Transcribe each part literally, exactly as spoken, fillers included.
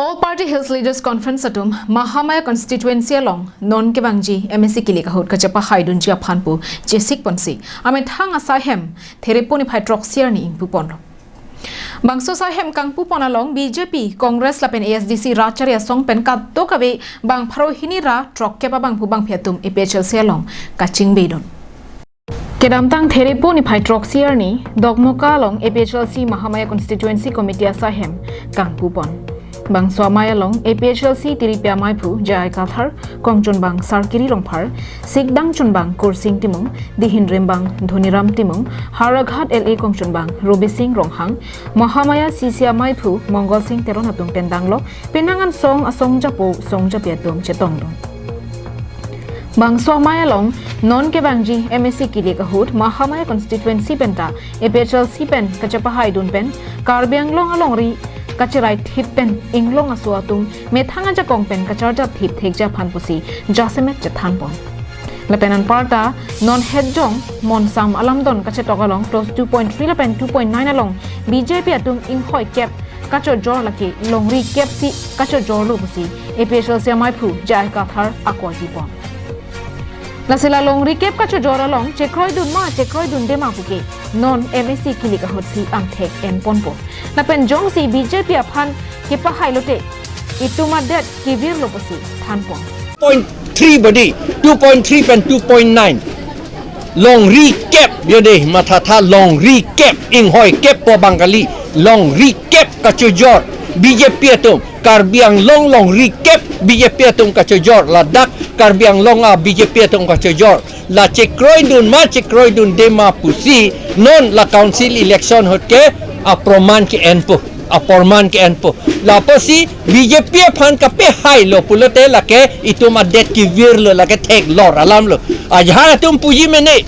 All Party Hills Leaders Conference atum Mahamaya constituency along non kevangji M A C kilik ahut kachepahaidunji aphan pu chesik ponsi amethang asaihem Therepo niphai throksi arni ingpu ponlo. Bangso asaihem kangpu pon along B J P, Congress lapen A S D C rat chari asong pen kadokave bang pharo hini ra throkkep abangphu bangphi atum A P H L C along kachingbeidun. Kedamtang Therepo niphai throksi arni Dokmoka along A P H L C Mahamaya Constituency Committee asaihem kangpu pon. Bangso amei along A P H L C tiripi amaiphu J I Kathar, kongchunbang Sarkiri Rongphar, sikdang chunbang Kursing Timung, dihin rimbang Dhoniram Timung, Howraghat L A kongchunbang Rubi Sing Ronghang, Mahamaya C C amaiphu Mongol Sing Teron atum pen danglo, penang an song asong japo song japi atum chetongdun. Bangso amei along non kevangji M A C kilik ahut Mahamaya constituency penta A P H L C pen kachepahaidun pen Karbi Anglong alongri kacherai thip pen inglong aso atum methang ajakong pen kacharjap thip thekji aphan pusi jasemet chethan pon. Lapen anparta non hetjong monsam alamdon kachetok along clause two point three lapen two point nine along B J P atum inghoikep kachojor lake longri kep si kachojorlo pusi A P H L C amaiphu J I Kathar ako arjupon. Lasi la longri kep kachojor along chekroidun ma chekroidunde ma puke non M A C kilik ahut si angthek enponpo. Lapen jongsi B J P aphan kepahailote itum adet kevirlo pusi thanpon. Point three bodi, two point three pen two point nine. Longri kep, yo dei, mathatha longri kep, inghoikep pu abang kali, longri kep kachojor, B J P atum, Karbi Anglong longri kep, B J P atum kachojor, ladak, Karbi Anglong a B J P atum kachojor, la chekroidun ma chekroidunde ma pusi, non la council election ahut ke, aproman ke-enpo, aproman ke-enpo. Lapusi, B J P aphan kapehailo pulote lake itum adet kevirlo lake theklor alamlo. Ajahak atum puji mene.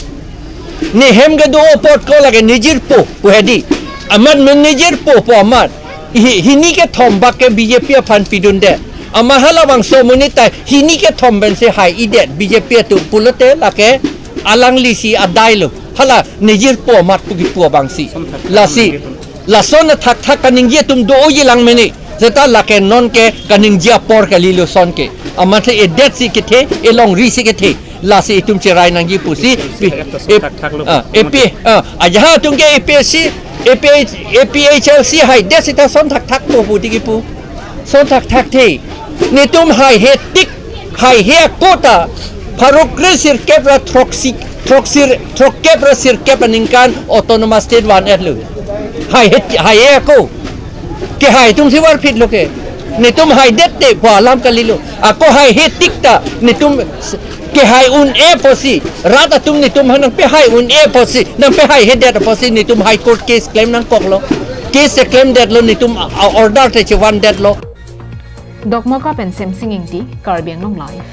Nehem kedo apot ko lake nejirpo pu hedi. Amat men nejirpo pu amat. Hi-, hini kethom bak ke B J P aphan pidunde. Amat halabangso amonit ta hini kethom pensi hai-idet B J P atum pulote lake alanglisi adailo. Hala nejirpo amat pu kipu abangsi. Lasi. Lason athakthak kaningje atum do-oji lang mene. Seta lake non ke kaningje apor kalilo son ke. Amat he edet si kethe, elongri si kethe. Lasi itum cherai nangji pusi. Pi-, ep-, ah, A P, ah, ajahak atum ke A P H C, A P H, A P H L C haidet seta son thakthakpo pu tiki pu. Son thakthak the. Netum haihe tik, haihe ako ta pharo kre sirkep ra throksi, throksi, throkkep ra sirkep aningkan autonomous state van-etlo. Haihe, haihe ako. Kehai atum si varphitlo ke. Netum haidet te pu alam kalilo. Ako haihe tik ta netum s-, kehai un-e pusi. Rat atum netum aphan nangpehai un-e pusi. Nangpehaihedet pusi netum High Court case claim nangkoklo. Case claimdetlo netum a, a order te chevandetlo. Dokmoka pen Semsing Ingti, Karbi Anglong Live.